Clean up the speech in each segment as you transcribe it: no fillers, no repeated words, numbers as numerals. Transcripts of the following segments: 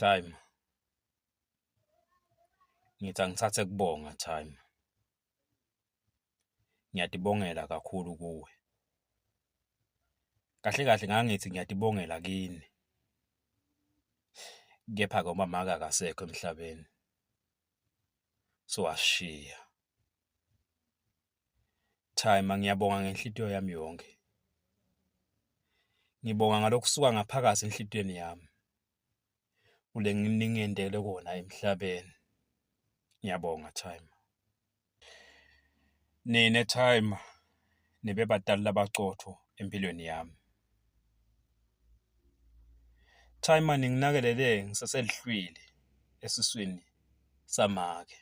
Time. Ngithi angithathe kubonga Time. Ngiyatibongela kakhulu kuwe. Kahle kahle ngangithi ngiyatibongela kini. Kepha-ke umamake akasekho emhlabeni. Sowasishiya. Timer, ngiyabonga ngenhlitiyo yami yonke. Ngibonga ngalokusuka ngaphakathi enhlitiyweni yami. Kule nginingentele kona emhlabeni. Ngiyabonga Timer. Nine Timer nibe batali labacotfo empilweni yami. Timer ninginakelele ngiseselihlwili esiswini samake.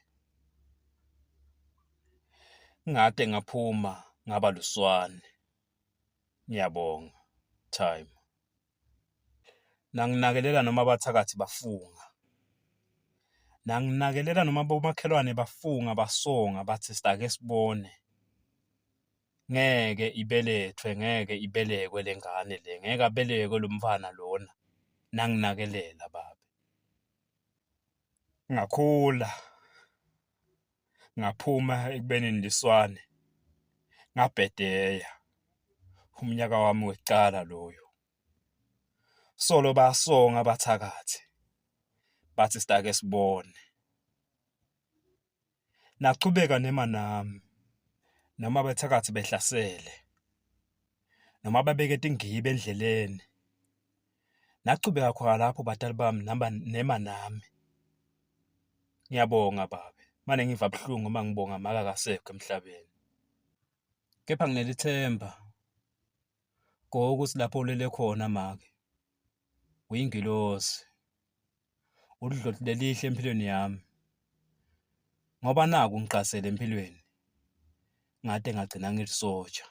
Ngade ngaphuma ngaba luswane. Ngiyabonga Timer. Nanginakelela noma abathakathi bafunga. Nanginakelela noma bomakhelwane bafunga basonga bathi sitake sibone. Ngeke ibelethwe, ngeke ibelekwe le ngane le, ngeke abelekwe lo mfana lona. Nanginakelela babe. Ngakhula ngaphuma ekubeni liswane ngabhedeya umnyaka wami wekucala loyo. Solo basonga abathakathi bathi sitake sibone. Nachubeka nema nami noma abathakathi behlasele noma babeke tingibe endleleni. Nachubeka khona lapho batali bami namba nema nami. Ngiyabonga babe, mane ngiva buhlungu uma ngibonga make akasekho emhlabeni. Kepha nginelithemba ngokuthi lapho ulele khona make uyingilosi. Ulidloti lelihle empilweni yami ngoba naku ngiqasele empilweni ngade ngagcina ngilisotsha.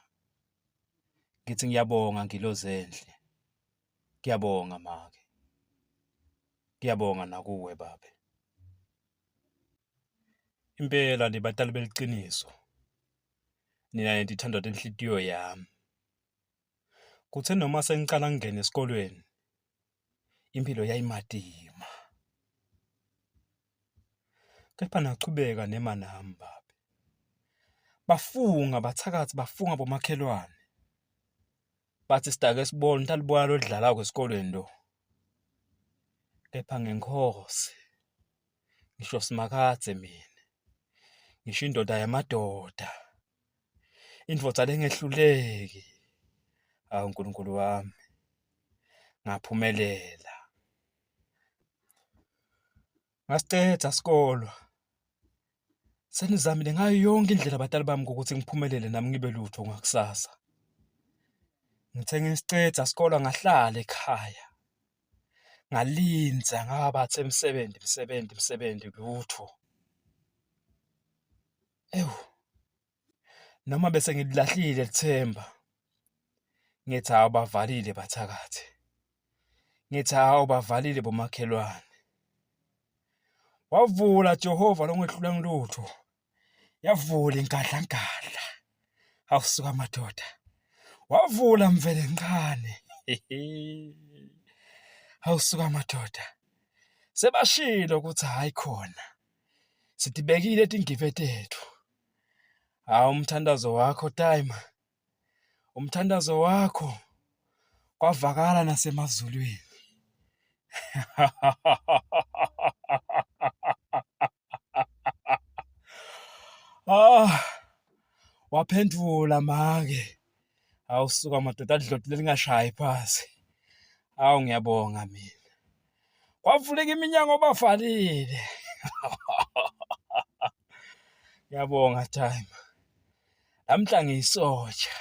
Ngithi ngiyabonga ngilozi enhle, ngiyabonga make, ngiyabonga nakuwe babe. Impela nibatali beliciniso, nina nitithandwa tenhlitiyo yami. Kuthe noma sengicala ngingena esikolweni impilo yayimatima. Kepha nachubeka nema nami babe. Bafunga bathakathi bafunga bomakhelwane. Bathi sidake sibone ukuthi alibona lodlalako esikolweni lo. Kepha ngenkosi ngisho simakadze mina. Ngisho indoda yamadoda. Indvodza lengehluleki. Hawu Nkulunkulu wami. Ngaphumelela. Ngasicedza isikolo. Senizamile ngayo yonke indlela batali bami ukuthi ngiphumelele nami ngibe lutho ngakusasa. Ngithe ngisicedza isikolo ngahlala ekhaya. Ngalinda ngabathe msebenzi msebenzi msebenzi lutho. Ewu, noma bese ngililahlile lithemba. Ngithi hawu bavalile bathakathi. Ngithi hawu bavalile bomakhelwane. Wavula Jehova longehlulwa ngilutho. Yavula ingadlangadla. Hawu suka madoda. Wavula Mvelenqane. Hawu suka madoda. Sebashilo ukuthi hayi khona. Sitibekile tingibe tethu. Hawu umthandazo wakho timer. Umthandazo wakho kwavakala nasemazulwini. Ah, waphendula make. Hawu suka madoda adloti lelingashayi phasi. Hawu ngiyabonga mina. Kwavuleka iminyango bavalile. Ngiyabonga time. Namhla ngiyisotsha.